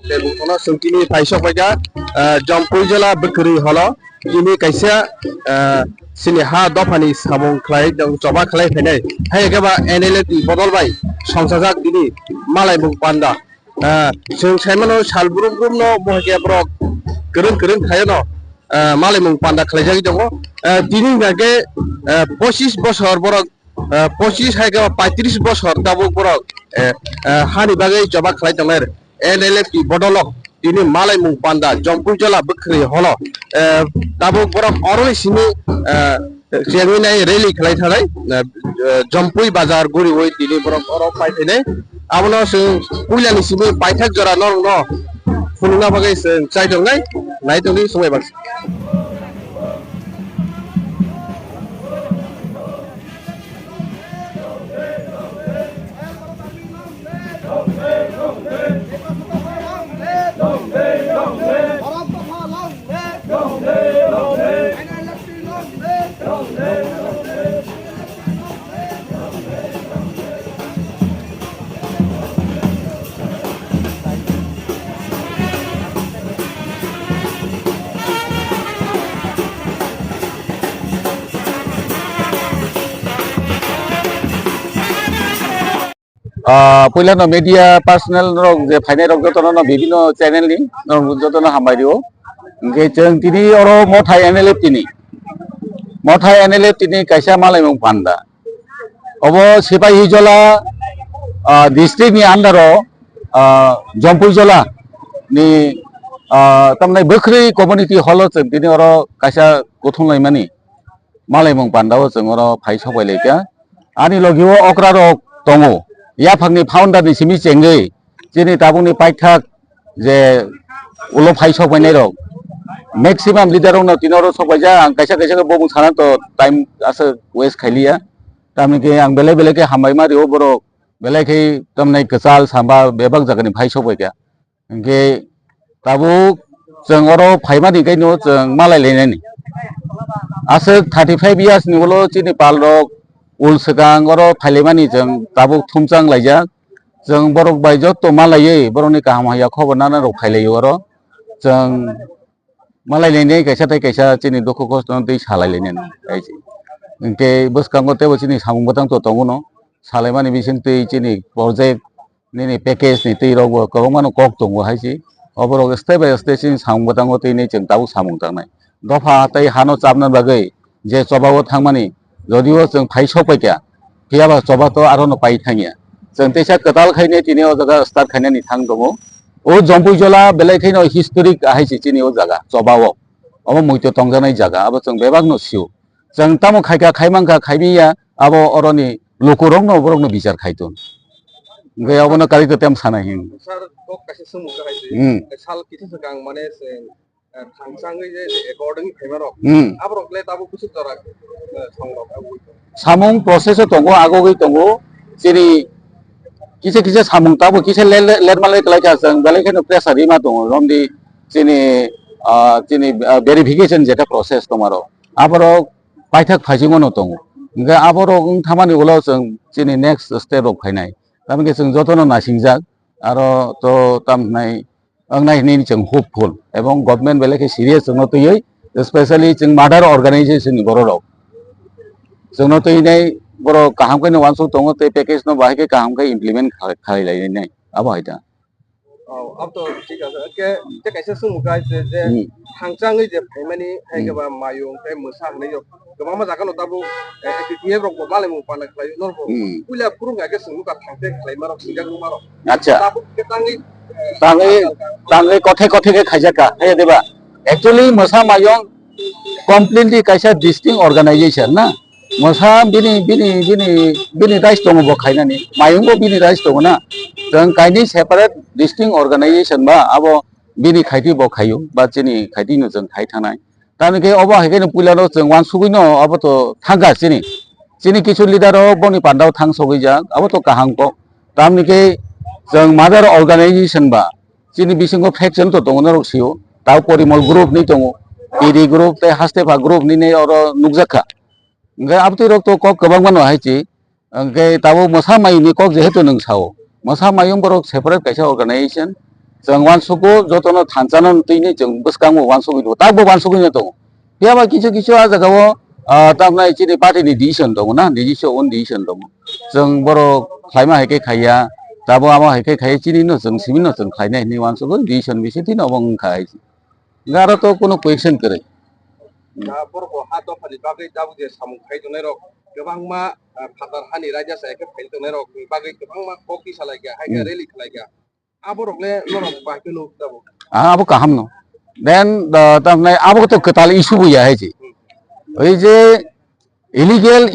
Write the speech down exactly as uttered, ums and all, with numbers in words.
Tei buphano chwng tini paisok paikha, ah, Jompui Jola Bwkhwrwi Holo tini kaisa, ah, chini ha dophani samung khlai tong choba khlai phainai. Hai khe ba N L F ni bodol bai songchajak tini malaimung panda. Ah, chwng sai mano sal brum brum no bo hai khe borok kwrwng kwrwng khaio no, ah, malaimung panda khlaijagwi tongo. Ah, tini hwnkha khe, ah, pochis bosor borok, ah, pochis hai khe paitris bosor tabuk borok, eh, ah, hani bagwi choba khlai tongnai N L F ni bodol o tini malaimung panda Jompui Jola Bwkhwrwi Holo, eh, tabuk borok oroni simi, ah, chengwi nai rally khlai thanai, eh, eh, Jompui Bazar guriwi tini borok oro pai phainai. Abono chwng puilani simi paithak jora norokno phunukna bagwi chwng chai tongnai, nai tongdi swmai baksa. Ah, puila no media personnel rok je phainai rok joto no bibino channel ni norok joto no hambai rio. Hingke chwng tini oro Mothai N L F tini, Mothai N L F tini kaisa malaimung panda. Obo Sipahijola, ah, district ni under o, ah, Jompuijola ni, ah, tamni Bwkhwrwi community hall o chwng tini oro kaisa kuthum laimani malaimung panda o chwng oro phai sok bai laikha. Ani logi o okra rok tongo, yaphang ni founder ni simi chengwi chini tabuk ni paithak je ulo phai sok bainai rok, maximum leader rok no tini oro sok baijak. Ang kaisa kaisa khe bumung sana to time aswk waste khailiya, tamni khe ang belai belai khe hambai ma rio borok, belai khe tamni kwchal samba bebak jaga ni phai sok baikha. Hingke tabuk chwng oro phaimani khe no chwng malai lainani. Aswk thirty five years ni ulo chini pal rok ul swkang oro phailaimani chwng tabuk thumchang laijak. Chwng borok bai joto malaiwi borokni kaham hamya khobor nana rok phailaio oro. Chwng malai lainai kaisa tei kaisa chini dukhu kosto no twi salai lainani. Hingke bwskango teibo chini samung bwtang to tongo no. Salaimani bising twi chini project nini package ni twi rok bo kwbangma no kok tongo hai se. Oborok step by step chini samung bwtango twi ni chwng tabuk samung tangnai. Dopha tei hano chapna bagwi je choba o thangmani, jodio chwng phai sok paikha, phiya ba choba to aro no pai thangya. Chwng teisa kwtal khainai tini o jaga start khainani thang tongo. O Jompuijola belai khaino historic hai se chini o jaga choba o. Omo muito tongjaknai jaga, abo chwng bebak no sio. Chwng tamo khaikha, khaimankha, khaibiya, abo oroni lukurokno borokno bichar khai ton. Hingke abono karwi to tem sana hin. Sir, kok kaisa swngmung kha hai se. Hmm. Sal kisa swkang mane se, eh, thangchangwi je, je according khaimarok. Hmm. Aborok le tabuk kuchuk jora, eh, songrok abo. Samung process o tongo, agogwi tongo. Chini kisa kisa samung tabuk kisa le, le, lerma le kwlai kha chwng, belai kheno pressure rima tongo. Romdi chini, ah, chini, ah, verification jeta process tongmaro. Aborok paithak phaisingwano tongo. Hingke aborok wng thamani ulo chwng chini next step rok phainai. Tamokhe chwng jotono nasingjak, aro to tam hinai wngnai hinwi chwng hopeful. Ebong government belai khe serious chwngno twiwi, especially chwng mother organization ni borok rok. Chwngno twinai borok kaham khe no uansuk tongo tei package no bahai khe kaham khe implement kha-, khalai lainai. Abo hai ta. Oh, abo to thik ase. Hwnkhe, tei kaisa swngmung kha je, je Hmm. thangchangwi je phaimani, hai Hmm. khe ba mayung tei mwsa hinwi rok kwbangma jaga no tabuk, eh, A P T F rok bo malaimung panda khlaio, norok bo Hmm. puila phuru wngkha khe swngmung kha thangte khlaima rok, swijak rwma rok. Acha. Tabuk khe tangwi, eh, Tangwi, tangwi kothe kothe khe khaijak kha, hai diba? Actually, mwsa mayung completely kaisa distinct organization na. Mwsa bini, bini, bini, bini rights tongo bo khainani. Mayung bo bini rights tongo na. Chwng kainwi separate distinct organization ba abo bini khaitwi bo khaio, ba chini khaitwi no chwng khai thangnai. Tamni khe obo hai khe no puila no chwng uansugwi no abo to thangkha chini. Chini kisu leader rok boni pandao thang sogwi jak, abo to kaham kok. Tamni khe chwng mother organization ba chini bisingo faction to tongo norok sio. Tao Porimol group ni tongo, P D group tei Hastepha group ni nei oro nukjak kha. Hingke abtwi rok to kok kwbangma no hai chi. Hingke tabuk mwsa mayung ni kok jehetu nwng sao. Mwsa mayung borok separate kaisa organization. Chwng uansukgo jotono thansa no twi ni chwng bwskango uansugwi tongo, takbo uansugwi no tongo. Phiya ba kisu kisu ah jaga o, ah, tamni chini party ni decision tongo na, decision, own decision tongo. Chwng borok khlaima hai khe khaiya, tabo amo hai khe khaiya, chini no chwng simi no chwng khlainai hinwi uansugwi decision bisi twi no obo wngkha hai se. Hingke aro to kuno question kwrwi. Ah, borok bo ha dophani bagwi tabuk je samung khai tongnai rok kwbangma, ah, phatar hani raida chaya khe phai tongnai rok ni bagwi kwbangma kok tisa lai kha, hai khe Hmm. rally khlai kha. Aborok le norok bai khe nuk tabuk. Ah, abo kaham no. Then, ah, tamni abo to kwtal issue bo ya hai se. Hmm. Oi je illegal